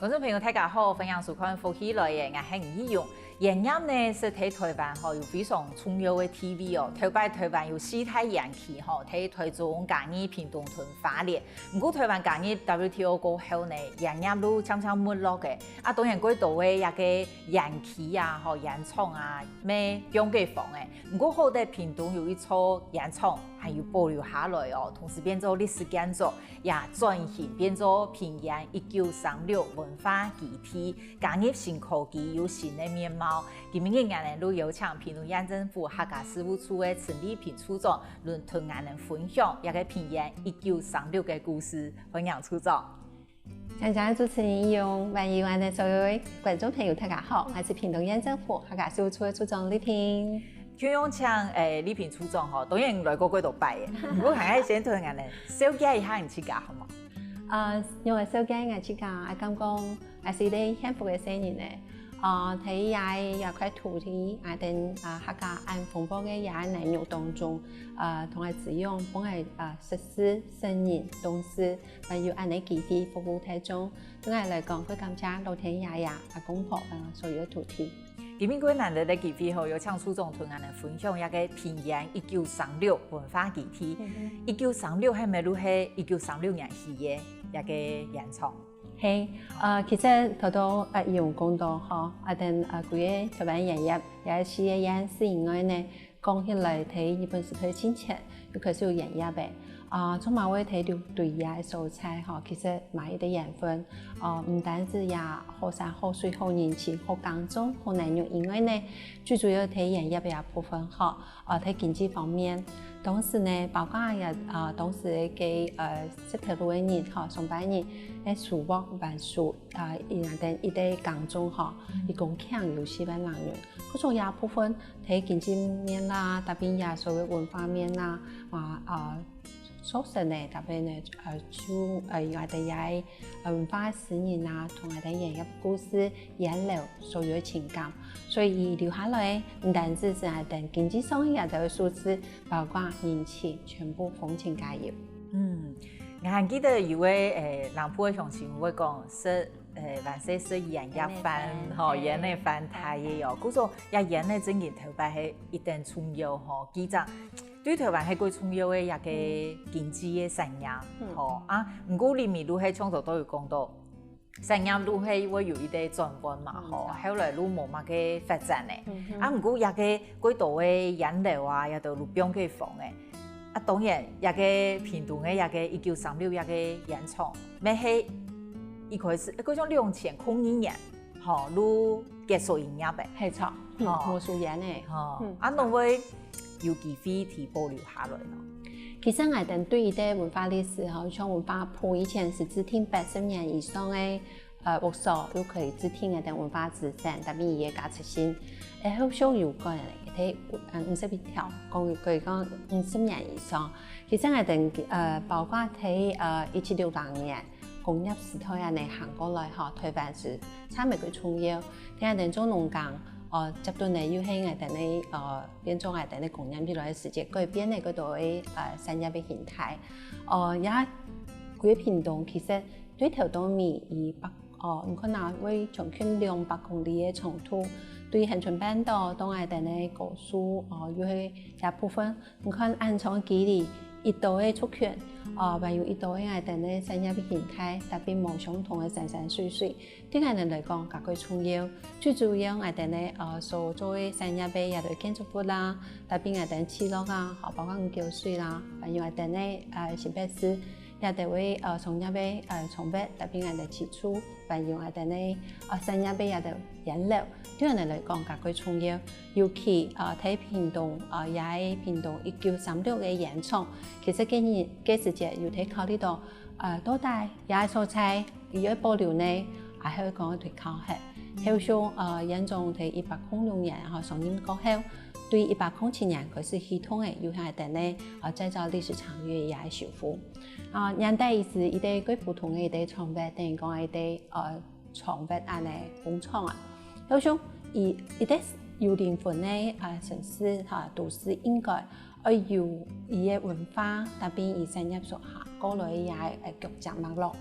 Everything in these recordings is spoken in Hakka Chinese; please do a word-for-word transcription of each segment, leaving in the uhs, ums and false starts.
觀眾朋友，大家好，歡迎收看《福氣來了》，𠊎係吳奕蓉。鹽業呢，係在台灣吼有非常重要个地位哦。頭擺台灣有四大鹽區吼，在台中、嘉義、屏東同花蓮。毋過台灣加入W T O過後呢，鹽業就漸漸沒落个。啊，當然過多个這个鹽區啊，吼，鹽場啊，乜放解放个。毋過好得屏東有一座鹽場，還有保留下來哦，同時變做歷史建築， 也轉型變做屏鹽一九三六文化基地，加入新科技有新个面貌。今晡日𠊎等就邀請屏東縣政府客家事務處个陳麗萍處長，來同𠊎等分享這个屏鹽一九三六个故事。歡迎處長。感謝主持人奕蓉，還有𠊎等所有个觀眾朋友，大家好，𠊎係屏東縣政府客家事務處个處長麗萍。 就用請，欸，麗萍處長吼，當然來過幾多擺了，毋過還愛先同𠊎等紹介一下你自家，好無？呃，用來紹介𠊎自家，𠊎感覺𠊎係一個幸福个細人呢。呃，在這這塊土地，𠊎等，呃，客家恁豐富个這个奶肉當中，呃，同𠊎滋養，分𠊎，呃，識字、識人、懂事，還有恁呢機會服務大眾。對𠊎來講，會感謝老天爺爺、阿公婆，呃，所有个土地。 今晡日个難得个機會吼，邀請處長同𠊎等分享這个屏鹽一九三六文化基地。一九三六係毋係就係一九三六年起个這个鹽場？係，呃，其實頭頭，呃，奕蓉講到吼，𠊎等，呃，歸个台灣鹽業，這四縣市以外呢，講起來，在日本時代進前，就開始有鹽業个。 啊，做麼个會在六堆這个所在吼，其實嘛一個鹽分，呃，毋單止這好山好水、好人情、好耕種、好奶肉以外呢，最主要在鹽業這部分吼，呃，在經濟方面，當時呢，包括也，呃，當時个，呃，石頭路个人吼，上班人，个收穫還輸，啊，佢等一個耕種吼，一公頃有四萬零銀。故所這部分在經濟面啦，搭配這所謂文化面啦，啊，啊， 所以呢，特別呢，呃，就，呃，有𠊎等這个，呃，文化詩人啊，同𠊎等鹽業故事、鹽寮所有个情感。所以佢留下來，毋單止係𠊎等經濟上个這兜數字，包括人情，全部風情皆有。嗯，𠊎還記得有位，欸，南部个鄉親會講，食，欸，還係食鹽業飯，鹽个飯，吼，嘿。鹽个飯大个哦。故所，這鹽呢，正經頭擺係一等重要吼，記載 對台灣係過重要个一個經濟个產業，嗯。吼，啊，毋過裡面就係像頭頭有講到，產業就係會有一個轉換嘛，嗯，吼，是啊。後來就無麼个發展呢。嗯哼。啊，毋過這個過多个鹽寮啊，也都就放解放个。啊，當然，這個屏東个這個一九三六這個鹽場，乜係一開始，過像兩千空一年， 吼，就結束營業个。係著，嗯，吼。無收鹽个。吼，嗯。啊，仰會有機會去保留下來呢？其實𠊎等對佢个文化歷史吼，像文化部以前係指定八十年以上个，呃，屋所，就可以指定𠊎等文化資產，搭配佢个價值性。欸，後續有改了，在，呃，五十一條，講，可以講五十年以上。其實𠊎等，呃，包括在，呃，一七六零年， 工業時代恁呢行過來吼，台灣係產業个重要。聽𠊎等做農耕，呃，接等呢又係𠊎等个，呃，變做𠊎等个工業起來个時節，改變了過多个，呃，產業个形態。呃，也歸屏東其實對頭到尾，佢百，呃，你看啊，會將近兩百公里个長度，對恆春半島到𠊎等个高樹，呃，又係這部分 你看恁長个距離，一多个族群，呃，還有一多个𠊎等个產業个形態，特別無相同个山山水水，對𠊎等來講，較過重要。最主要𠊎等个，呃，所做个產業个這兜建築物啦，特別𠊎等聚落啊，吼，包括五溝水啦，還有𠊎等个，呃，新北市，這兜个，呃，商業个，呃，場域，特別𠊎等居住，還有𠊎等个，呃，產業个這兜 鹽寮，對𠊎等來講較過重要。尤其，呃，在屏東，呃，這个屏東一九三六个鹽場，其實該日，該時節有在考慮到，呃，到底這个所在佢愛保留呢，還係講愛推敲忒。後續，呃，鹽總在一八空六年，吼，上任過後，對一八空七年開始啟動个，有𠊎等个，呃，再造歷史長遠个這个修復。啊，原底佢係一個過普通个一個場域，等於講一個，呃， 場域恁呢工廠啊。就像一，一個有靈魂个，呃，城市，哈，都市應該愛有佢个文化，搭配佢產業所下。過來个也个腳跡脈絡。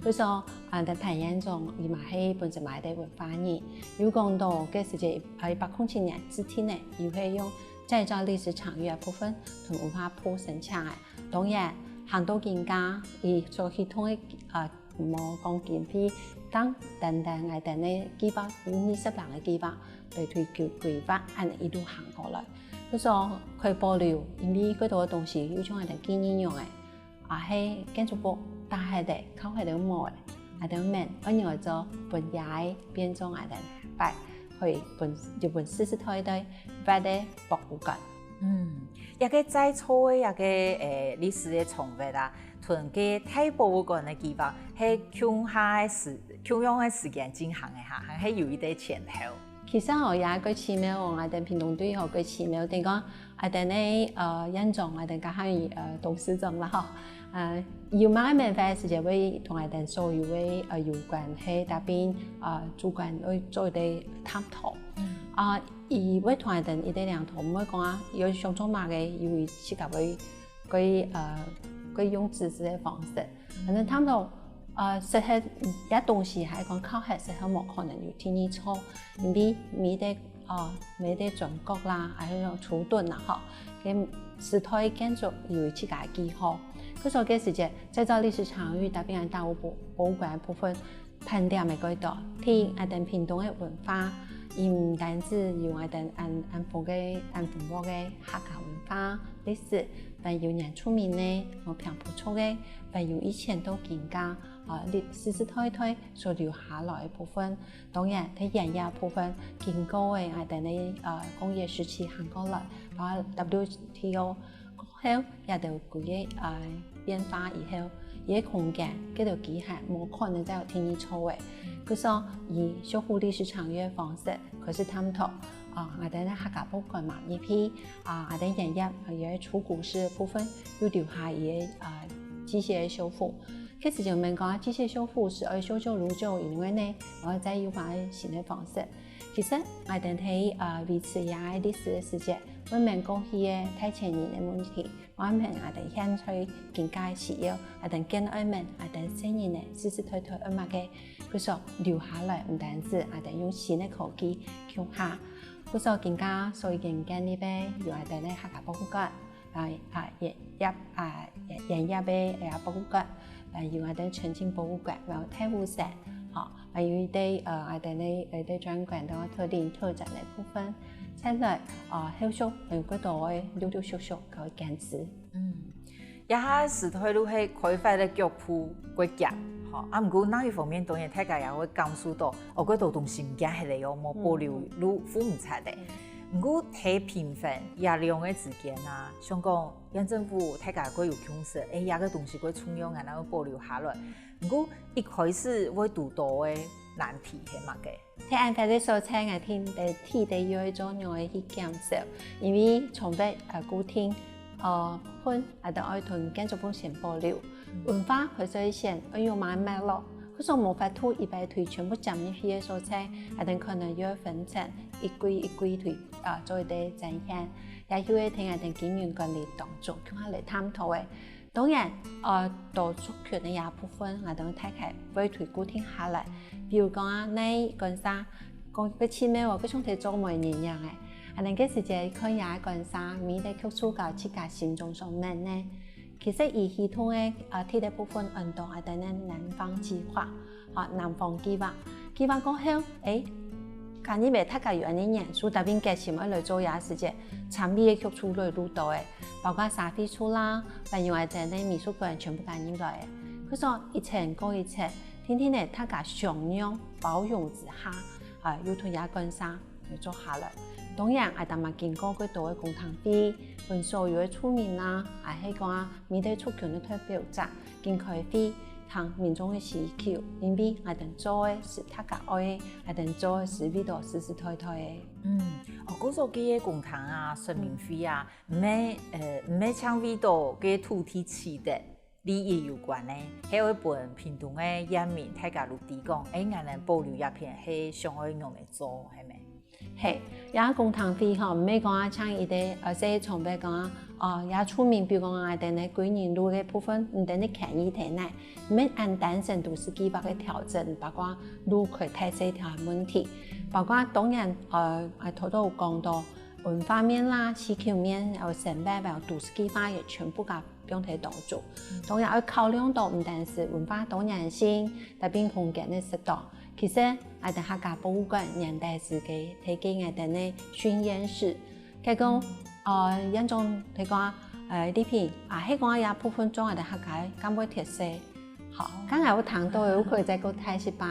所以說，啊，在潘縣長佢嘛係本身嘛係文化人，有講到該時節，啊，一百空七年之前呢，佢係用再造歷史場域个部分同文化部申請个。當然，行到今下，佢所去通个，啊，無講經費，當單單𠊎等个計畫有二十零个計畫，來推動規劃，恁一路行過來。所以說，可以保留，因為過多个東西又像𠊎等記憶樣个。 啊，係建築物打忒个，敲忒个無个，𠊎兜問，愛仰仔做分這个變做𠊎兜擺，可以分，就分世世代代活个博物館。嗯，這个再造个這个，誒，歷史个場域啊，同該大博物館个計畫，係共下个時，共樣个時間進行个哈，還係有一個前後？其實哦，也蓋奇妙哦，𠊎兜屏東隊吼蓋奇妙，等於講 𠊎兜个，呃，縣長，𠊎兜該下，呃，董事長啦吼。呃，有麼个免費个時節會同𠊎兜所有个，呃，有關係，特別，呃，主管會做一個探討。啊，佢會同𠊎兜一個領導，毋會講啊，有想做麼个，佢自家會，會，呃，會用指示个方式。反正探討，呃，適合，這東西還講較合適合無可能有第二造，因為每個 哦，每個轉角啦，還有初墩啦，吼，該時代建築有自家个記號。故所該時節，再造歷史場域，特別係大武博，博物館个部分，盤點个蓋多，對𠊎兜屏東个文化，佢毋單止有𠊎兜安，安福个，安福屋个客家文化歷史，還有原住民个，有平埔族个，還有以前到今下，啊，歷，世世代代所留下來个部分。 當然，在原業部分，經過个𠊎兜个，呃，工業時期行過來，包括W T O過後，這兜規個，呃，變化以後，佢个空間，該兜機械無可能再有第二造个。故所，以修復歷史場域个方式，開始探討，啊，𠊎兜个客家博物館嘛入去，啊，𠊎兜原業，啊，有个儲古室个部分，又留下佢个，啊，機械个修復。 該時節問講，機械修復係愛修舊如舊，因為呢，然後再有麼个新个方式。其實，𠊎兜在，呃，維持這个歷史个時節，毋免過去个大前人个問題，毋免𠊎兜現在今下个需要，𠊎兜更愛問𠊎兜細人个世世代代愛麼个，故所留下來，毋單止𠊎兜用新个科技共下，故所今下所以建立个有𠊎兜个客家博物館。 啊，啊，原，業，啊，原，原業个，啊，博物館，啊，有𠊎兜春景博物館，然後大武山，吼，還有一個，呃，𠊎兜个，呃，一個專館，然後特定特展个部分。再來，啊，後續還有更多个陸陸續續个建置。嗯，這下時代路係開發个腳步過遽，吼，啊，毋過另一方面，當然大家也會感受到，哦，過多東西毋見忒了喲，無保留，路扶毋出个。 毋過在評分這兩個之間啊，想講縣政府大家過有共識，誒，這個東西過重要，𠊎等愛保留下來。毋過一開始會堵到个難題係麼个？在恁闊个所在，𠊎聽得，聽得有一種樣个去減少，因為從來，呃，固定，呃，分，啊，都愛同建築物先保留。文化開始先愛有慢慢落， 故所無法度一擺推全部佔入去个所在，𠊎兜可能又愛分成一季一季推，啊，做一個展現，也就係在𠊎兜經營管理當中，共下來探討个。當然，呃，多族群个這部分，𠊎兜大概會推固定下來。比如講啊，哪一個啥，講个奇妙哦，个像在做媒人樣个。𠊎兜个時節看這個啥，每個局處搞自家心中所問个。 其實佢系統个，呃，第一部分安到𠊎兜个南方計畫，吼，南方計畫。計畫過後，誒，加入个大家有恁呢元素，特別決心愛來做這時節，參與个局處來愈多个，包括社會處啦，還有𠊎兜个美術館全部加入來个。故所一層過一層，定定个大家商量包容之下，啊，又同這個啥 來做下來。當然，𠊎兜嘛經過過多个公聽會，分所有个村民啊，也係講啊，每個族群个代表者，經開會，聽民眾个需求，因為𠊎兜做个係大家愛个，𠊎兜做个係為著世世代代个。嗯，哦，故所个公聽啊，說明會啊，毋係，呃，毋係淨為著个土地取得 利益有關个，係愛分屏東个縣民大家都知講，誒，𠊎兜保留這片係想愛仰仔做，係無？係，這公聽會吼，毋係講啊，像一個，呃，細長輩講啊，呃，也出名，比如講，𠊎兜个歸仁路个部分，你兜个權益在哪？毋係恁單純都市計畫个調整，包括路開大細條个問題，包括當然，呃，啊，頭頭有講到文化面啦、需求面，還有生活，還有都市計畫也全部共放在當中。當然，愛考量到毋單是文化多元性、特別空間个適當，其實，𠊎兜客家博物館年代是个，提供𠊎兜个巡演室， 佢講，呃，院長佢講，呃，麗萍，啊，係講這部分做𠊎兜客家敢會忒細？好，剛才有談到，有可能再過大一擺，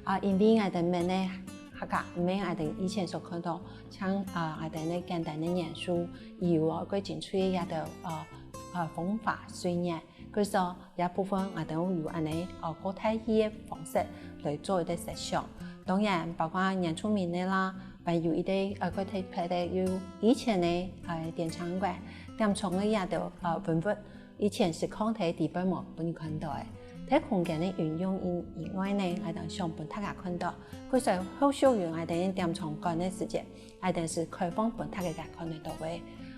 啊，因為𠊎兜面个客家，毋係𠊎兜以前所看到，像，呃，𠊎兜个簡單个元素，有哦，過精緻个這兜，呃，呃，風花水月，可以說 這部分𠊎兜有恁呢，呃，較大氣个方式來做一個設想。當然，包括原住民个啦，還有一個，呃，較特別个，有以前个，呃，典藏館，典藏个這兜，呃，文物，以前係囥在底背無分人看到个。在空間个運用以，以外呢，𠊎兜想分大家看到，故所後續有𠊎兜典藏館个時節， 𠊎兜係開放分大家看得到个，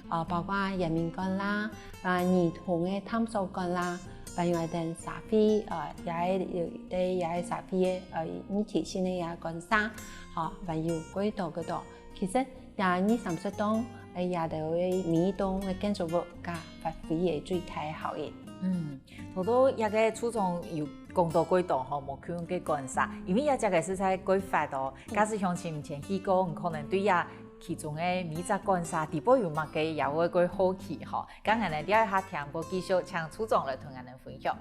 呃，包括原民館啦，啊，兒童个探索館啦，還有𠊎兜社會，呃，也係有，也係社會个，呃，議題性个也觀察，吼，還有幾多幾多。其實也二三十棟，呃，也都有每一棟个建築物，佢發揮个最大个效益。嗯，頭頭這個處長有講到幾多吼，無共樣个觀察，因為這隻个實在幾闊哦，假使像前前去過，你可能對這 其中个每隻館舍底背有麼个也會過好奇吼。該𠊎兜這下聽過繼續，請處長來同𠊎兜分享。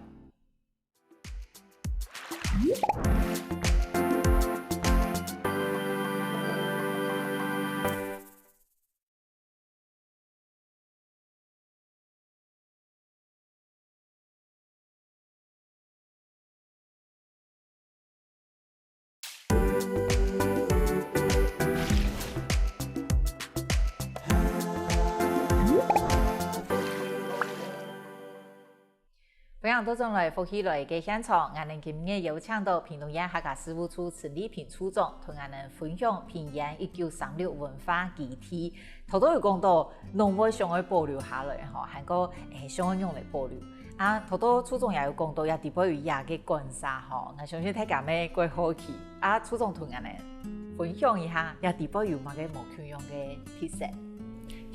歡迎倒轉來福氣來个現場，𠊎兜今日邀請到屏東縣客家事務處陳麗萍處長，同𠊎兜分享屏縣一九三六文化基地。頭頭有講到，攏會想愛保留下來吼，還過，欸，想愛仰般來保留。 啊，頭頭處長也有講到，這底背有這个館舍吼，𠊎相信大家乜會好奇。啊，處長同𠊎兜分享一下，這底背有麼个無共樣个特色？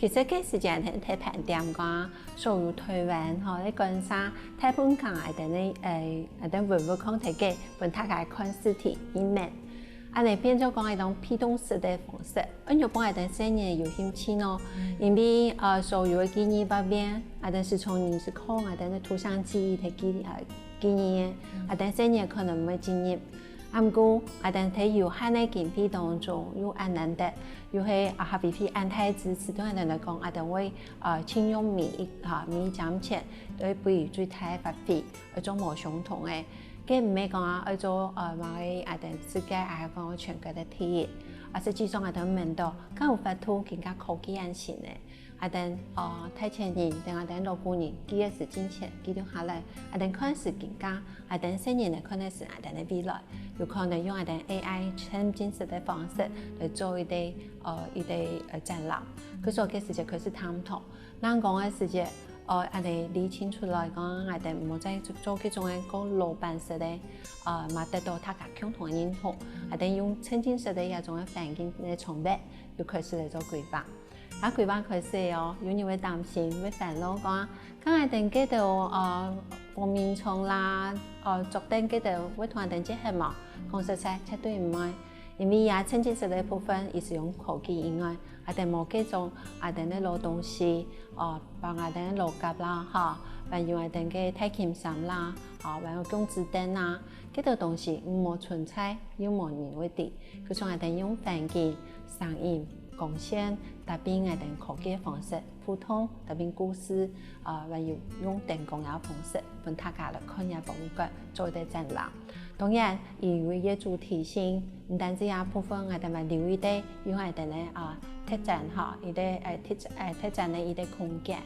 其實該時節𠊎兜在盤點講，所有臺灣吼，該館舍大部分講𠊎兜个，欸，𠊎兜文物囥在該分大家看實體一面。 恁呢變做講一種被動式个方式，恁樣分𠊎兜細人有興趣呢。因為，呃，所有个記憶方面，𠊎兜係從認識講𠊎兜个圖像記憶个記，呃，記憶个，𠊎兜細人可能毋會進入。啊，毋過，𠊎兜在有限个經費當中，又恁難得，又係，啊，H P P恁大支持，對𠊎兜來講，𠊎兜會，呃，盡用每一，哈，每一張錢，都會分佢最大个發揮，愛做無相同个。 該毋係講啊，愛做，呃，麼个，𠊎兜世界，抑係講全國个第一。啊，實際上𠊎兜問到，敢有法度更加科技恁新呢？𠊎兜，呃，大前人，等𠊎兜老古人，佢个係進前，佢留下來，𠊎兜看係更加，𠊎兜細人來看个係𠊎兜个未來，有可能用𠊎兜A I沉浸式个方式來做一個，呃，一個，呃，展覽。可是𠊎該時節開始探討， 人講个時節，哦，恁呢理清出來講，𠊎兜毋好再做，做這種个較老板式个，呃，嘛得到大家共同个認同。𠊎兜用沉浸式个這種个環境个場域，又開始來做規劃。啊，規劃開始哦，有人會擔心，會煩惱講，該𠊎兜該兜，呃，黃明窗啦，呃，桌凳該兜會同𠊎兜結合無？講實在，絕對毋會。 因為這沉浸式个部分，佢係用科技以外，𠊎兜無該種𠊎兜个老東西，哦，包括𠊎兜个老匣啦，吼，還有𠊎兜个大襟衫啦，哦，還有弓子凳啊，該兜東西毋好存在，又無人會知。可是𠊎兜用環境、聲音、光線，搭配𠊎兜科技个方式，互動，搭配故事，啊，還有用燈光个方式，分大家來看這博物館，做一個展覽。 當然，因為佢个主題性，毋單止這部分，𠊎兜還留一個，有𠊎兜个，啊，特展吼，一個，呃，特，呃，特展个一個空間。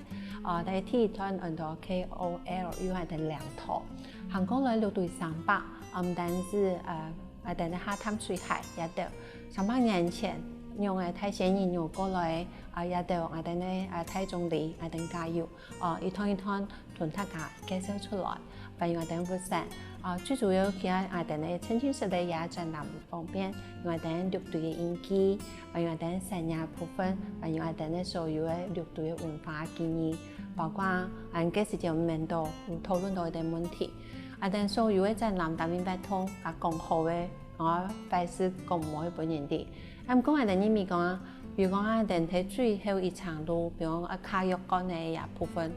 啊，在第一段安到K O L，有𠊎兜个領導。行過來六堆三百，啊，毋單止，呃，𠊎兜个下淡水溪也得，三百年前，仰仔大仙人仰過來，啊，也兜𠊎兜个，啊，大眾禮，𠊎兜加油，哦，一段一段同大家介紹出來。還有𠊎兜佛山，啊，最主要佢𠊎兜个沉浸式个這展覽方面，有𠊎兜六堆个印記，還有𠊎兜山野部分，還有𠊎兜个所有个六堆个文化記憶，包括𠊎兜該時節𠊎兜有討論到一個問題，𠊎兜所有个展覽搭面活動，啊，講好个，啊，壞事講毋好个分人知。 啊，毋過𠊎兜認為講啊，比如講啊，𠊎兜在最後一程路，比如講啊，卡約翰个這部分，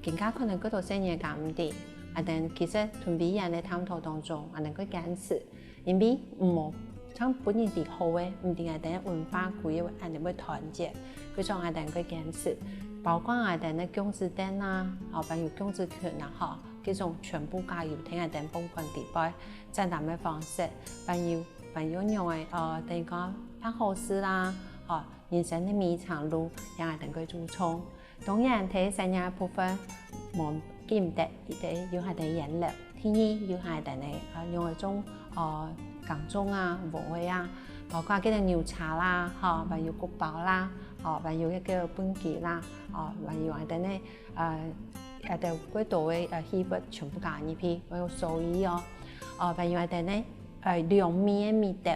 更加可能較多細人仔毋知。𠊎兜其實同委員个探討當中，𠊎兜會堅持，因為毋好像分人知好个，毋知𠊎兜文化歸有恁樣會團結，所以𠊎兜會堅持。包括𠊎兜个降子燈啊，哦，還有降子裙啊，吼，這種全部加入在𠊎兜放款底背，展覽个方式，還有 還有仰仔，呃，等於講辦好事啦，吼，人生个每一程路，也𠊎兜會注重。當然，在山野部分，無記毋得，一個有𠊎兜个菸樓，第二有𠊎兜个，呃，仰仔種，呃，耕種啊、禾仔啊，包括這個牛車啦，吼，還有穀包啦，吼，還有一個畚箕啦，吼，還有𠊎兜个，呃，𠊎兜過多个，呃，器物全部加入去，還有手藝哦，哦，還有𠊎兜个 呃，兩面个味道。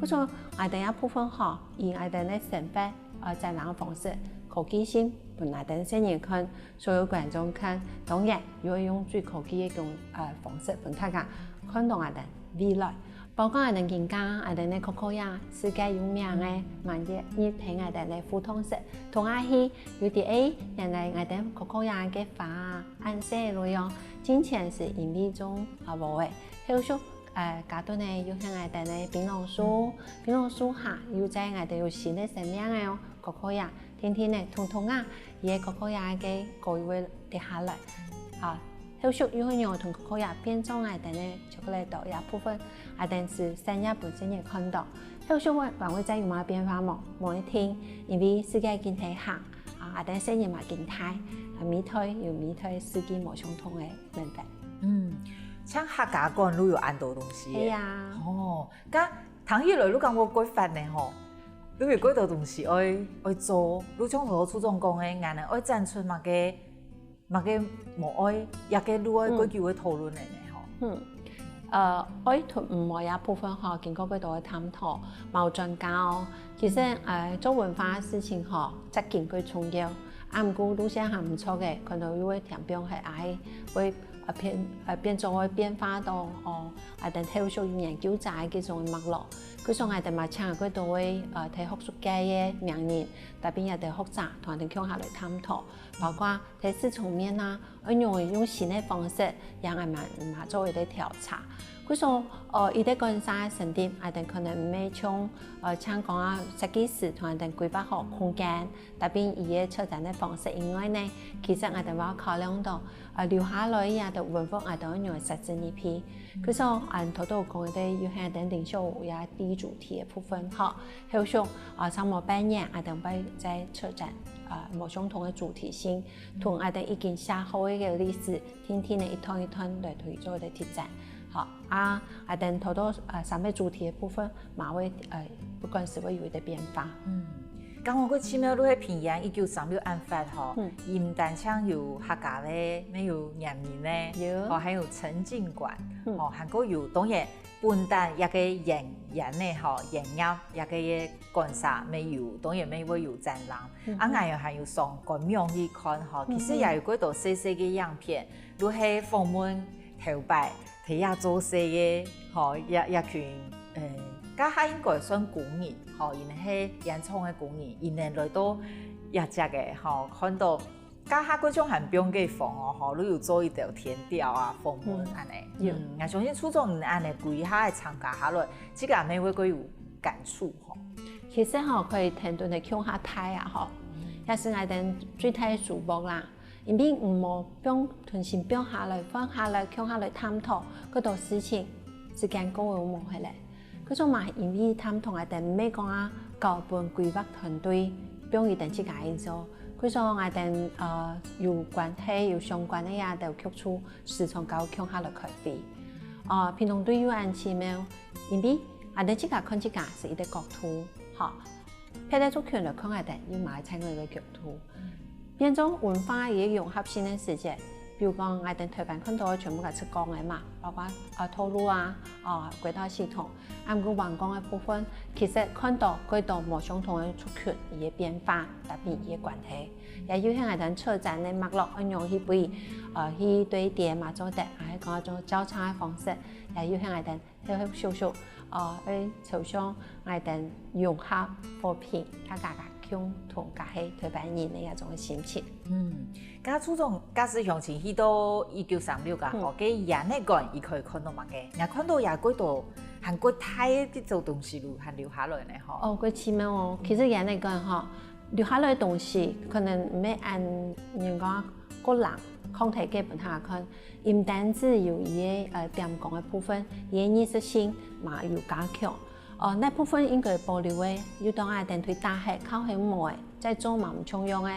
故所𠊎兜這部分吼，以𠊎兜个生活，呃，展覽个方式，科技性分𠊎兜細人看，所有觀眾看，當然又會用最科技个種，呃，方式分大家看到𠊎兜未來。包括𠊎兜今下，𠊎兜个可可亞世界有名个，滿月日天𠊎兜个互動式，同下去有啲，欸，原來𠊎兜可可亞个花啊，恁細个樣，進前係因為種，啊，無个，後續 呃，加頓呢有𠊎兜个檳榔樹，檳榔樹下又在𠊎兜有新个生命个哦，可可亞，天天呢，通通啊，佢个可可亞个果又會跌下來。啊，後續又會仰同可可亞變做𠊎兜个巧克力豆這部分，𠊎兜係生日本身也看到。後續會還會再有麼个變化無？無一定，因為世界緊在行，啊，𠊎兜細人嘛緊大，啊，每代有每代四季無相同个。 明白。嗯，像客家館就有恁多東西耶。係啊。哦，該聽起來就感覺蓋闊呢吼。就有蓋多東西愛，愛做，就像頭先處長講个，𠊎兜愛展出麼个，麼个無愛，這個就愛過久个討論个呢吼。嗯。呃，愛同毋愛這部分吼，經過蓋多个探討，嘛有專家哦。其實，呃，做文化个事情吼，責任蓋重要。啊，毋過路線行毋著个，可能又會添變係，啊，會 啊，變，啊，變做會變化到，哦，啊，等後續研究者个這種脈絡。故所𠊎兜嘛請過多位，呃，在學術界个名人，特別也在學者，同𠊎兜共下來探討，包括在市場面啊，愛用，用新个方式，也𠊎嘛，嘛做一個調查。故所，呃，一個館舍个成立，𠊎兜可能毋係像，呃，像講啊，設計師同𠊎兜規劃好空間， 特別佢个策展个方式以外呢，其實𠊎兜也考量到，呃，留下來這兜文物𠊎兜愛仰實踐入去。故所，嗯，頭頭講个有限等等小屋也第一主題个部分吼，後續啊，上無半年，𠊎兜會再策展，啊，無相同个主題性，同𠊎兜已經寫好个歷史，定定个一段一段來推做个特展。好，啊，𠊎兜頭頭，啊，三个主題个部分，嘛會，呃，不管係會有一個變化。嗯。 剛剛个奇妙路个平原一九三六案發吼，嗯，佢毋單淨有客家个，乜有原民个，有，吼，還有沉浸館，嗯，吼，還過有當然本旦一個園，園个吼，園藝一個个館舍乜有，當然乜會有展覽。嗯哼，啊，𠊎又還有上官網去看吼，其實也有幾多細細个影片，就係訪問頭擺 在這做事个，吼，這，這群，呃，該下應該算工人，吼，佢係煙廠个工人，佢等來到這跡个，吼，看到該下該種還放个房哦，吼，就有做一條田調啊，訪問恁呢。嗯，有。嗯，𠊎相信處長恁呢歸下个參加下來，自家乜會較有感觸吼。其實吼，可以聽到你共下大啊，吼，嗯，也係𠊎等最大个收穫啦。 因為毋好放，重新放下來，放下來，共下來探討，較多事情，時間過又無忒咧。故所嘛，因為探討𠊎等毋係講啊，交分規劃團隊，放佢等自家去做。故所𠊎等，呃，有關係、有相關个這兜局處，時常交共下來開會。呃，平常對有恁奇妙，因為𠊎等自家看自家係一個角度，吼。別个族群來看𠊎兜，又嘛係另外一個角度。變做文化个融合性个時節，比如講𠊎兜臺灣看著个全部个係講个嘛，包括呃道路啊，啊軌道系統，啊毋過觀光个部分，其實看著幾多無相同个族群，佢个變化，搭配佢个關係，也有像𠊎兜策展个脈絡，仰般去分，呃去堆疊嘛做得，還係講一種交叉个方式，也有像𠊎兜 後後續續，呃，會朝向𠊎兜融合和平，大家共同，大家係臺灣人个一種心情。嗯，該處長，假使鄉親去到一九三六啊，嗯。吼，該煙仔館佢可以看著麼个？𠊎看著也幾多還幾大个這種東西還留下來呢，吼。哦，幾奇妙哦！其實煙仔館吼， 留下來个東西，可能毋係恁人講个人囥在該分大家看，毋單淨有佢个呃點光个部分，佢个藝術性嘛有加強。呃，該部分應該保留个，又當𠊎兜對大學較後尾个，再做嘛毋重要个。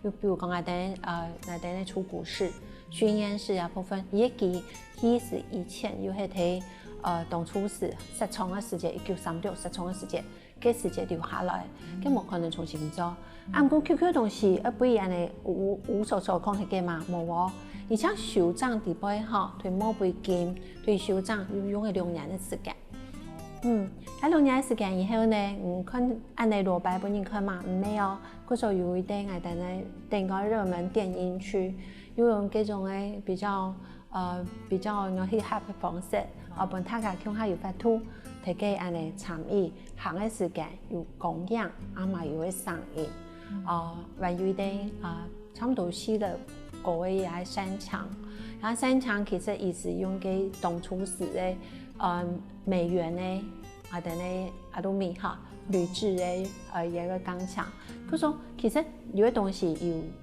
又比如講𠊎兜呃𠊎兜个出古式、巡演式个部分，佢个佢其實以前又係在呃當初時設廠个時節，一九三六設廠个時節， 个時節留下來，个無可能重新做。啊毋過舊舊个東西，愛分佢恁仔無無所所囥忒个嘛，無哦。而且收整裡背吼，對毛背金，對收整又用了兩年个時間。嗯，該兩年个時間以後呢，嗯，看恁仔落敗分人看嘛，毋係哦。故所有一個𠊎兜个頂高熱門電音區，又用這種个比較 呃比較用hip hop个方式，呃分大家共下有法度，大家恁仔參與，行个時間有光影，啊嘛有个聲音，呃還有一個呃差毋多四十高个一個山牆，然後山牆其實佢係用个當初時个呃美元个啊等个阿魯米哈，鋁製个呃一個鋼牆，故所其實有个東西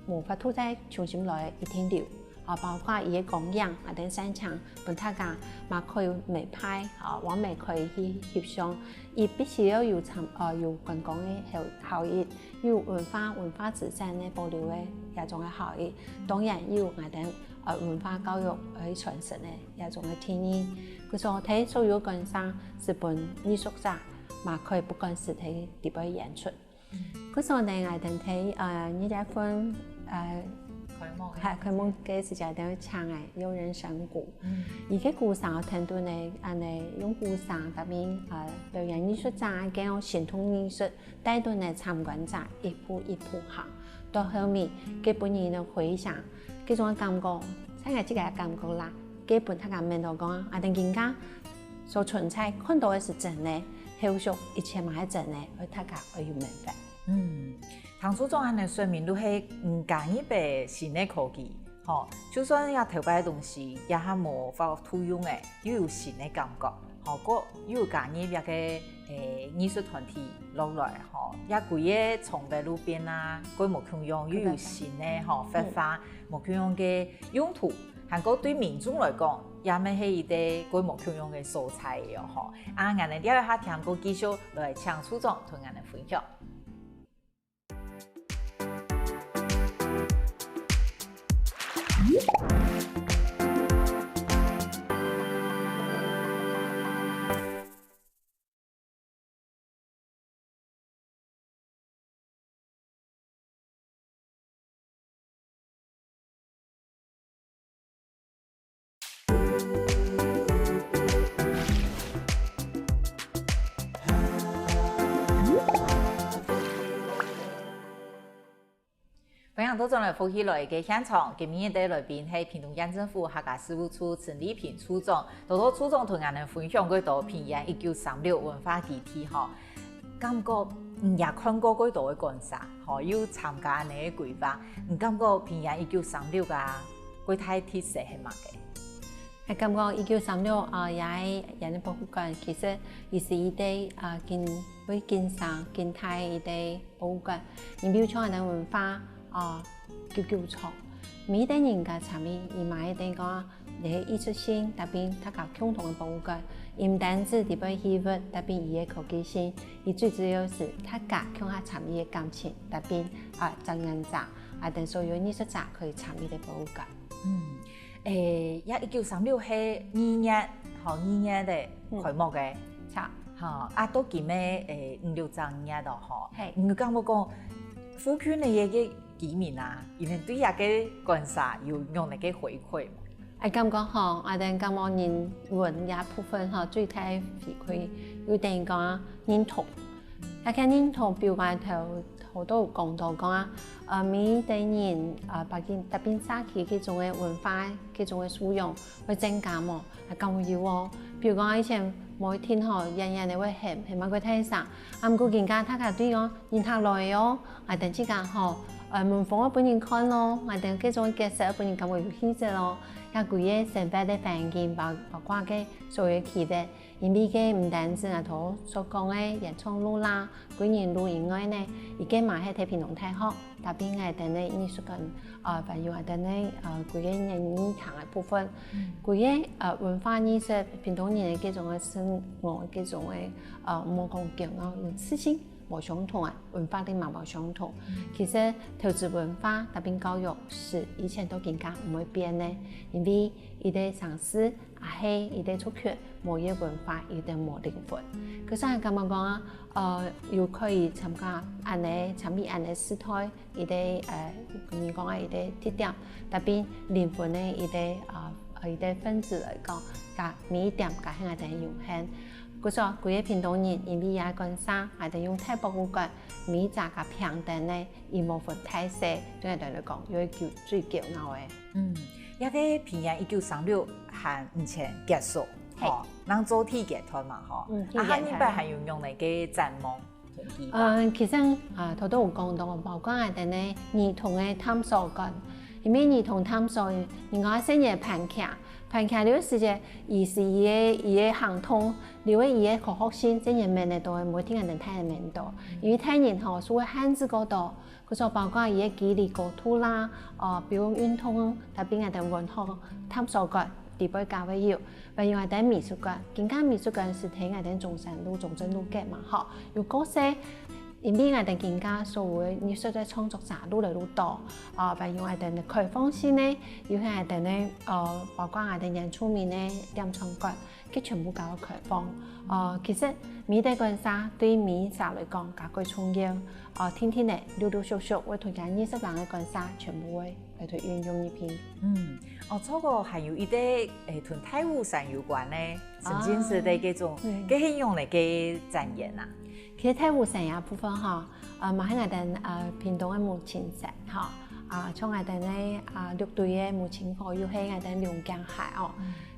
又無法度再重新來一定留。 啊包括佢个光影啊等山牆，分大家嘛可以每排啊往每可以去翕相。佢必須要有參呃有觀光个效效益，又有文化文化資產个保留个這種个效益。當然又有𠊎兜呃文化教育愛傳承个這種个定義。故所在所有館舍係分藝術者嘛可以不管係在裡背演出。 故所呢，𠊎兜在呃二月份呃開幕个，係開幕个時節，𠊎兜請个有人山谷，佢个鼓聲聽著呢，恁仔用鼓聲搭配呃表演藝術者个用行動藝術，帶著呢參觀者一步一步行，到後面，佢分人个回響，這種感覺，在𠊎自家个感覺啦，佢分大家愐著講，啊等今下 所存在看著个係真个，後續一切嘛係真个，愛大家愛有明白。嗯，聽處長恁仔說明就係毋加入个新个科技，吼，就算這頭擺个東西也還無法度用个，又有新个感覺，吼，過又有加入這個誒藝術團體落來，吼，這歸個場域路邊啊，過無共樣，又有新个吼活化，無共樣个用途。 還過對民眾來講，也乜係一個過無共樣个所在哦吼。啊，𠊎兜這下聽歌繼續來請處長同𠊎兜分享。歡迎倒轉來福氣來个現場，今日个來賓係屏東縣政府客家事務處陳麗萍處長，多多處長同𠊎兜分享過多屏東一九三六文化基地吼。 感覺你也看過幾多个館舍，吼，又參加恁仔个規劃，你感覺屏東一九三六啊，最大特色係麼个？𠊎感覺一九三六啊，這個原住博物館其實佢係一個啊，緊會緊生緊大一個博物館，因為像𠊎兜文化啊，九九重，每一個人个參與，佢嘛一定講 這係藝術性，搭配大家共同个博物館，毋單淨裡背藝術，搭配佢个科技性，佢最主要係大家共下參與个感情，搭配啊，展覽者，啊，等所有藝術者可以參與个博物館。嗯，誒，這一九三六係二月，吼，二月个開幕个。嗯。著。哈，啊，到今个，欸，五六隻月了吼，係。你感覺講，附近个一个居民啊，佢等對這个觀察有仰般个回饋無？𠊎感覺吼，𠊎等感覺人文這部分吼，最大回饋，有等於講認同。這个認同，比如講頭，頭都有講到講啊，呃，每一代人，呃，把佢，特別社區這種个文化，這種个素養會增加無？ 啊，敢有哦。比如講，以前無一定吼，遠遠个會喊，喊到過大聲。啊，毋過今下大家對講，人客來哦，𠊎等自家吼，呃，門風愛分人看咯，𠊎等這種角色愛分人感覺有氣質咯。也歸个生活个環境，包，包括个所有个氣氛，因為个毋單淨啊，頭所講个演唱路啦， 歸仁路以外呢，佢个嘛係在屏東大學，搭配𠊎等个藝術館，呃，還有𠊎等个，呃，歸个演藝廳个部分。歸个，呃，文化藝術，屏東人个這種个生活，這種个，呃，毋好講驕傲，有自信，無相同啊，文化个嘛無相同。其實投資文化，搭配教育係以前到今下毋會變个，因為佢个城市 也係佢个族群，無佢个文化，佢等無靈魂。可是𠊎感覺講啊，呃，又可以參加恁呢，參與恁呢時代，佢个，呃，你講个佢个特點，tapi靈魂个佢个，呃，佢个分子來講，佢每一點佢係𠊎等个榮幸。故所，歸个屏東人，因為這个觀察，𠊎等用大博物館，每一隻个平等个，佢無分大細，對𠊎等來講，有一個最驕傲个。 嗯，這个平安一九三六還毋曾結束，係。吼，正做第一階段嘛，吼。嗯，啊，下二擺還有仰般个展望同計劃？嗯，其實，啊，頭都有講到，包括𠊎等个兒童个探索館，因為兒童探索，人講細人个盤徛，盤徛這个時節，佢係佢个，佢个行動，這个佢个科學性，細人愐得到个，無一定𠊎等大人愐得到。因為大人吼，係會限制過多， 故所包括佢个肌力高度啦，呃，比如運動，搭配𠊎等文學探索館，裡背加會有，還有𠊎等美術館，今下美術館係在𠊎等中山路、中正路隔嘛，吼，有各式，因為𠊎等今下所有个藝術个創作者愈來愈多，啊，還有𠊎等个開放性个，有𠊎等个，呃，包括𠊎等原住民个點餐館， 佢全部加到開放。呃，其實每一個觀察對每一儕來講，都蓋重要。呃，定定仔，陸陸續續會同佢二十零個觀察全部會來去運用入去。嗯，哦，這個還有一個，誒，同大武山有關个，沉浸式个這種，啊，嗯。該係仰般个展演啊？其實大武山這部分吼， 呃，嘛係𠊎等，呃，屏東个母親山，吼，啊，像𠊎等个，啊，六堆个母親河，又係𠊎等龍江溪哦。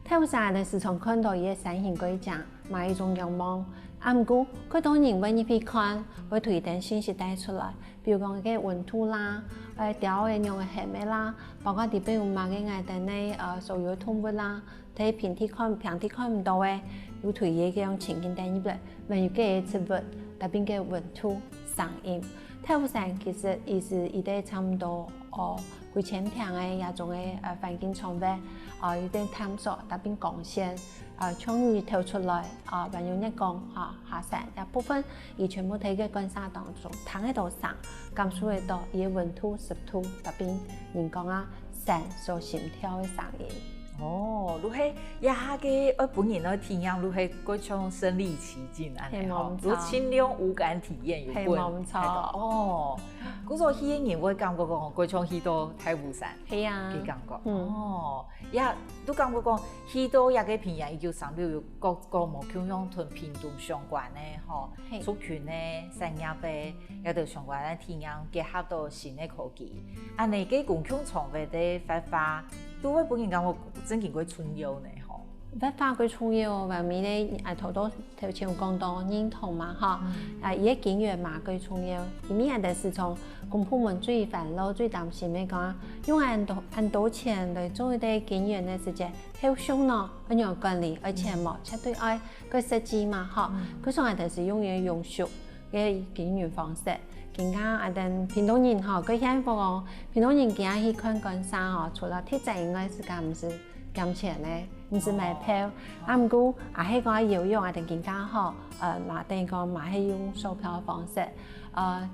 大武山𠊎等時常看到佢个山形蓋靚，嘛係一種仰望。啊，毋過，蓋多人會入去看，會推等信息帶出來，比如講該溫度啦，呃，鳥仔仰仔喊个啦，包括裡背有麼个𠊎等个，呃，所有个動物啦， 在平地看，平地看毋到个，有推佢个該種情景帶入來，還有該个植物，搭配該个溫度、聲音。大武山其實佢係一個差毋多，哦，幾千坪个這種个，呃，環境場域，啊，有點探索，搭配光線，啊，像日頭出來，啊，還有月光，啊，下山，這部分佢全部在該觀察當中，聽得到聲，感受得到佢个溫度、濕度，搭配人講啊，山所心跳个聲音。 哦，就係這下个愛分人來體驗，就係過像身臨其境恁樣吼，係，無錯。就盡量五感體驗有分。係，無錯。哦，故所去个人會感覺講，過像去到大武山，係啊。个感覺。嗯。哦，也都感覺講，去到這个平安一九三六有各，各無共樣同屏東相關个吼，係。族群个、產業个，也都相關个體驗，結合到新个科技。 恁呢个公共場域个活化，都會分人感覺真經蓋重要呢吼。活化蓋重要，還有呢，啊，頭，頭，頭前有講到認同嘛，吼，嗯。啊，佢个根源嘛蓋重要。因為𠊎等時常公部門最煩惱、最擔心个講，用恁多，恁多錢來做一個根源个時節，後續呢，愛仰管理，愛錢無，絕對愛蓋設計嘛，吼。嗯。故所𠊎等係用一個永續 个經營方式。今下𠊎等屏東人吼，蓋幸福哦！屏東人今下去看觀察吼，除了特色以外，自家毋使減錢呢，毋使買票。哦。啊，毋過，啊，係講游泳啊，等今下吼，呃，嘛等於講嘛係用售票方式，呃，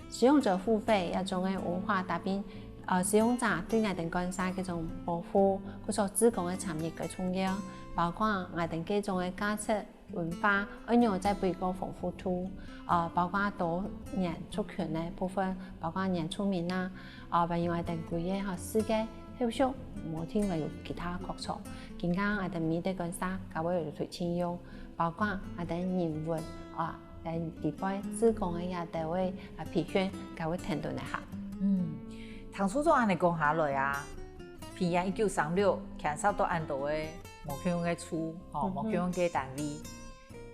使用者付費，這種个文化搭配，呃，使用者對𠊎等觀察這種保護，或者說志工个參與蓋重要，包括𠊎等這種个價值文化，愛仰般再分佢豐富度，呃，包括多元族群个部分，包括原住民啊，呃，還有𠊎等歸个吼世界，後續無定會有其他擴張。今下𠊎等美德館社，佢會有推薦用，包括𠊎等人文啊，在地方志工个也都會啊培訓，佢會聽到个哈。嗯，聽處長恁樣講下來啊，平安一九三六牽涉到恁多个無共樣个處，吼，無共樣个單位。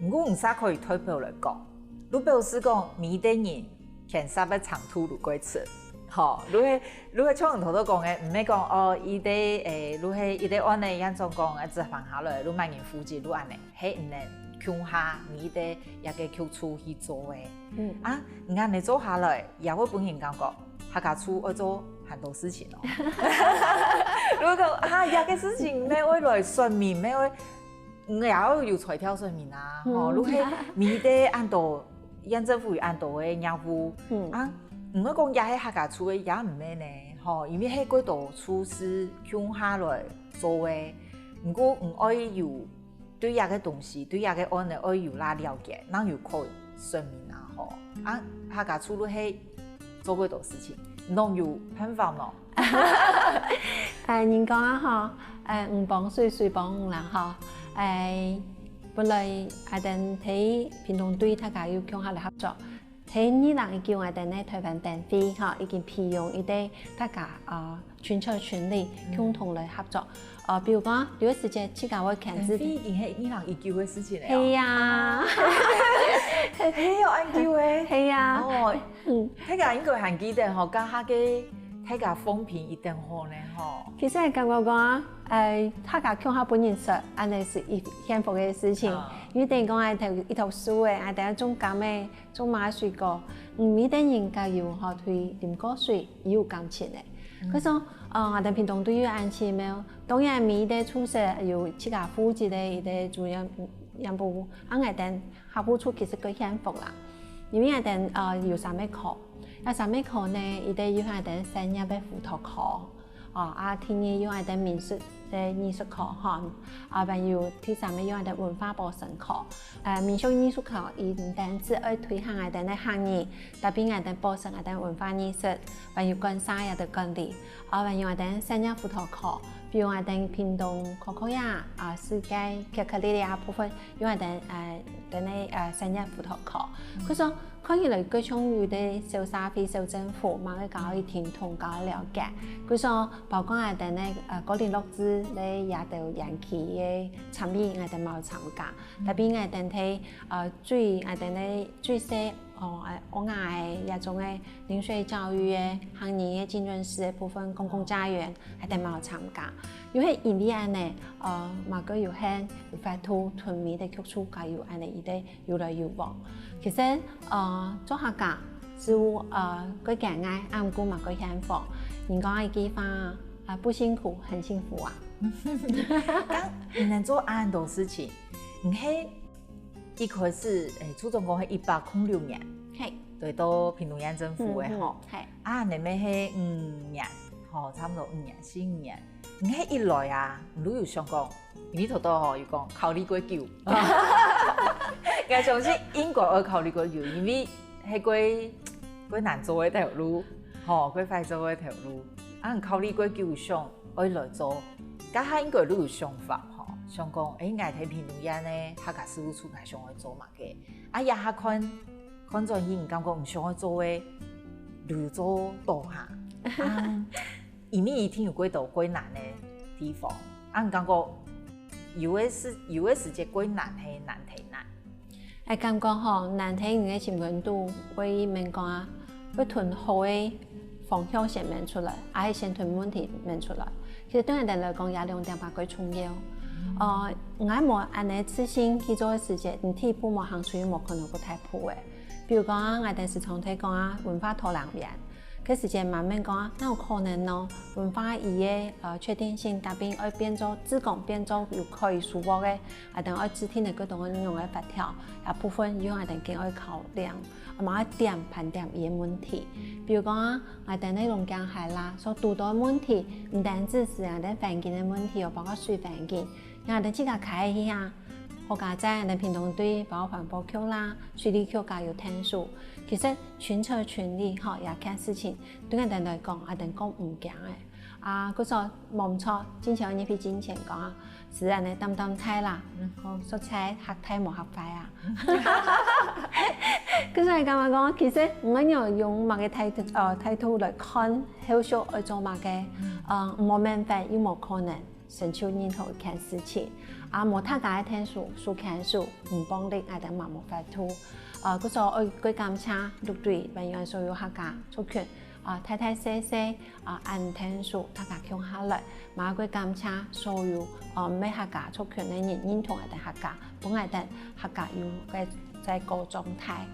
毋過毋使可以代表來講，就表示講美德人牽涉个程度就過深，吼，就係就係像你頭頭講个，毋係講哦，一個誒，就係一個案个，像總講誒，執行下來，就麼人負責，就恁樣，係毋能共下美德一個局處去做个。嗯，啊，你恁樣做下來，也會分人感覺客家處愛做很多事情哦。如果講啊，這個事情毋係愛來說明，毋係愛。 你也愛有材料說明啊，吼，就係美德恁多，縣政府有恁多个業務，啊，毋會講也係客家處个，也毋係呢，吼，因為係過多處事共下來做个，毋過你愛有對這個東西，對這個案个愛有啦了解，正有可以說明啊，吼，啊，客家處就係做過多事情，攏有辦法喏。 誒，人講啊吼，誒，魚幫水，水幫魚啦吼。誒，本來𠊎等在屏東隊大家有共下來合作，在二零一九𠊎等个台灣燈會吼，已經培養一個大家啊群策群力，共同來合作。呃，比如講，有个時節自家會牽制。燈會已經係二零一九个事情了。係呀，係有恁久誒。係呀，哦，嗯，大家應該還記得吼，該下个大家風評一定好呢吼。其實感覺講啊，誒，大家共下分人食，恁樣係一幸福个事情。因為等於講，誒，一頭樹誒，誒，等下種柑誒，種麼个水果，嗯，每個人家有吼對啉過水有感情誒。可是說，呃，𠊎等屏東隊有恁奇妙，當然每一個處室有自家負責个一個主任、任務，啊，𠊎等 客戶處其實較幸福啦，因為𠊎等呃有三個科，該三個科呢，一個有𠊎等產業个輔導科，哦，啊，第二有𠊎等民俗个藝術科吼，啊，還有第三個有𠊎等文化保生科。呃，民俗藝術科，佢毋單止愛推行𠊎等个客語，特別𠊎等保生𠊎等文化藝術，還有管社也得管理。 啊，還有𠊎等產業輔導科，比如𠊎等屏東可可亞啊，世界巧克力啊部分，有𠊎等呃等个呃產業輔導科。可是看起來各種有个小社會、小政府，嘛會搞一聽同搞了解。可是包括𠊎等个呃高齡弱智个也都延期个參與，𠊎等嘛有參加。特別𠊎等在呃最𠊎等个最細 哦，呃，屋下个這種个臨水教育个、行人个精神師个部分，公共家園，還得嘛有參加。因為因為恁呢，呃，嘛个有限，有法度同美德局處个有恁呢一個有來有往。其實，呃，做客家就呃个艱難，啊毋過嘛个幸福。人講一句話，啊不辛苦很幸福啊。剛你能做恁多事情，你係 一開始，誒，初中講係一百空六年，嘿，對，到屏東縣政府个吼，嘿，啊，你乜係五年，吼，差不多五年，四五年。你係一來啊，你有想講，因為頭頭吼有講考慮過久，𠊎相信應該愛考慮過久，因為係過過難做个條路，吼，過歹做个條路，啊，考慮過久想愛來做，該下應該你有想法吼，想講，誒，𠊎在屏東縣个客家事務處，𠊎想愛做麼个？ 啊，這下看看轉去，你感覺毋想愛做个，就做倒下。啊，因為一定有過多過難个地方，啊，你感覺有个時有个時節過難係難在哪？哎，感覺吼，難在你个心肝肚會明講啊，會同好个方向先明出來，還係先同問題明出來？其實對𠊎等來講，這兩點嘛較重要。呃，𠊎無恁呢自信去做个時節，你第一步無行出去，無可能會大步个。比如講啊，𠊎等時常在講啊，文化拖人遠，該時節慢慢講啊，哪有可能呢？文化佢个呃確定性，特別愛變做自工，變做有可以收穫个，𠊎等愛制定个各種各樣个法條，這部分又𠊎等更愛考量。 嘛愛點盤點佢个問題。比如講啊，𠊎等个龍江溪啦，所堵到个問題，毋單止係𠊎等環境个問題哦，包括水環境，𠊎等自家開个去啊，客家在𠊎等屏東對，包括環保局啦、水利局加有𢯭手。其實群策群力吼，這件事情對𠊎等來講，𠊎等講毋驚个。啊，故所無毋著，進前𠊎入去進前講啊，係恁呢擔擔大啦，嗯，講實在嚇大無嚇壞啊。故所𠊎感覺講，其實毋管用麼个態度，呃，態度來看，後續愛做麼个，嗯，無免費又無可能。 成就任何一件事情。啊，無大家个𢯭手、手牽手，毋幫力，𠊎等嘛無法度。呃，故所愛過感謝六堆，還有所有客家族群，啊，大大細細，啊，恁𢯭手，大家共下來，嘛過感謝所有，呃，毋係客家族群个人認同𠊎等客家，分𠊎等客家有个在高狀態。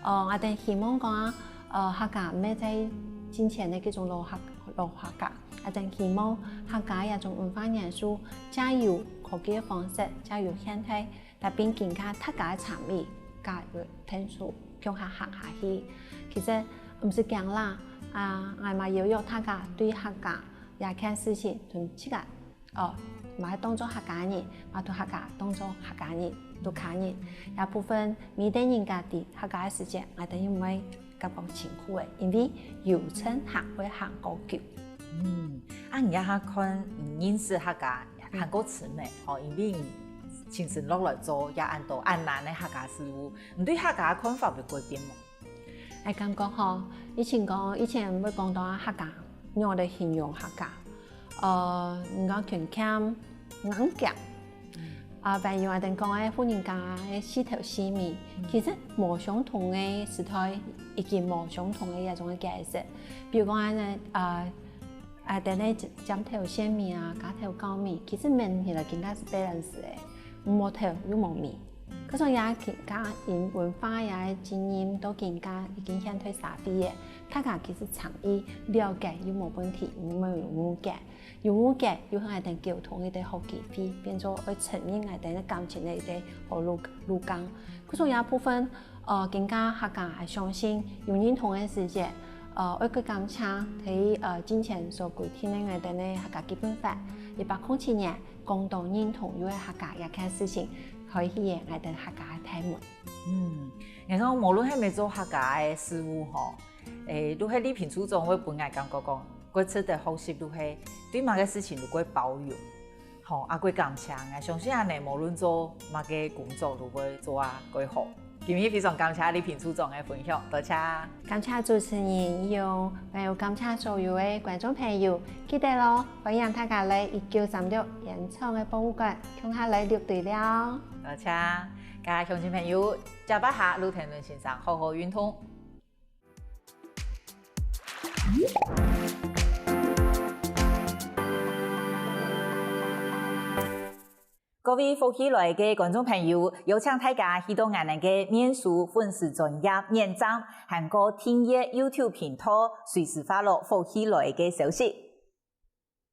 呃，𠊎等希望講啊，呃，客家毋係在進前个這種老客，老客家， 𠊎等希望客家這種文化元素，藉由科技个方式，藉由現代，來並增加大家个參與，加入𢯭手，共下行下去。其實毋使驚啦，啊，𠊎嘛邀約大家對客家這件事情同自家，哦，嘛當做客家人，嘛同客家當做客家人、客家人。這部分每個人家知客家个時節，𠊎等又毋會 感覺辛苦个，因為有趁行會行過久。嗯，啊，你這下看，嗯，認識客家，嗯，還過深个，吼，因為你親身落來做，也恁多恁難个客家事務，你對客家个看法有改變無？𠊎感覺吼，以前講，以前會講到啊客家，仰般來形容客家，呃，人講勤儉、硬頸， 啊，還有𠊎等講个婦人家个四頭四尾，其實無相同个時代，已經無相同个這種个解釋。比如講恁呢，啊，啊，等下尖頭細尾啊，加頭高尾，其實問起來更加係balance个，無頭又無尾。可是也更加因文化也个經驗都更加已經現代社會个，大家其實參與了解又無問題，又無誤解。 有誤解，又係𠊎等溝通个一個好機會，變做愛承認𠊎等个感情个一個好路，路徑。故所這部分，呃，更加客家𠊎相信有認同个時節，呃，愛過感謝，在，呃，進前所規定个𠊎等个客家基本法，一百空七年，公投認同又係客家這件事情，開啟个𠊎等客家个大門。嗯，𠊎想無論係毋係做客家个事務吼， 欸，就係李平處長會分𠊎感覺講，過值得學習就係對麼个事情就過包容，吼，啊，過感謝。𠊎相信恁呢，無論做麼个工作，就會做啊，過好。今日非常感謝李平處長个分享，多謝。感謝主持人，也有，還有感謝所有个觀眾朋友，記得咯，歡迎大家來一九三六原創个博物館，共下來六堆尞。多謝，各位鄉親朋友，接下來路程人先生好好運動。 各位福氣來个觀眾朋友，邀請大家去到𠊎等个面書粉絲專頁點讚，還過訂閱YouTube頻道，隨時follow福氣來个消息。